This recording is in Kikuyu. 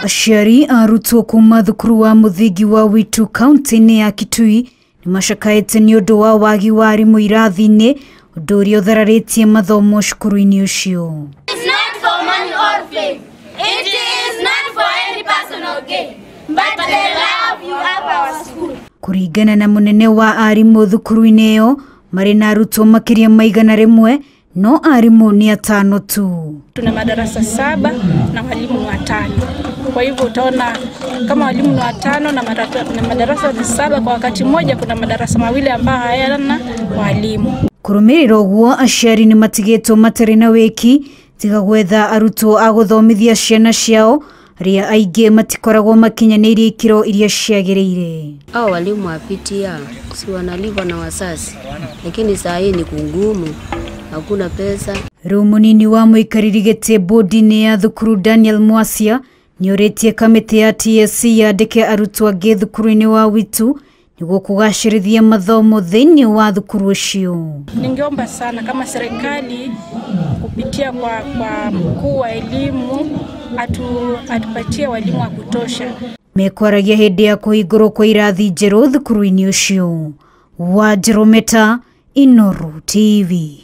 Aciari a arutwo kuma thukuru wa muthingi wa Witu kaunti-inĩ ya Kitui nĩ macakaĩte nĩ ũndũ wa wagi wa arimũ irathi-inĩ, ũndũ ũrĩa ũthararĩtie mathomo cukuru-inĩ ũcio. It's not for money or fame. It is not for any personal gain, but the love you have our school. Kũringana na mũnene wa arimũ thukuru-inĩ ĩyo, marĩ na arutwo makĩria ma 100, no arimũ nĩ 5 tu. Tuna madarasa 7 na walimu 5. Kwa hivyo utaona kama walimu ni 5 na madarasa ni 7 kwa wakati mmoja, kuna madarasa 2 ambayo hayana walimu. Kũrũmĩrĩra ũguo, aciari nĩ matigĩtwo matarĩ na wĩki tiga gwetha arutwo a gũthomithia ciana ciao, arĩa aingĩ matikoragwo makinyanĩirie ikĩro iria ciagĩrĩire. Hao walimu wa PTA si wanalipwa na wazazi, lakini saa hii ni kungumu, hakuna pesa. Rĩu mũnini wa mũikarĩri gĩtĩ bodi-inĩ ya thukuru Daniel Mwasia nĩorĩtie kamĩtĩ ya TSC yandĩke arutwo angĩ thukuru-inĩ wa Witu nĩguo kũgacĩrithia mathomo thĩinĩ wa thukuru ũcio. Ningeomba sana kama serikali kupitia kwa mkuu wa elimu atupatie walimu wa kutosha. Mekwaragia hĩndĩ ya kũhingũrwo kwa irathi njerũ thukuru-inĩ ũcio. Wanjerũ Meta, Inooro TV.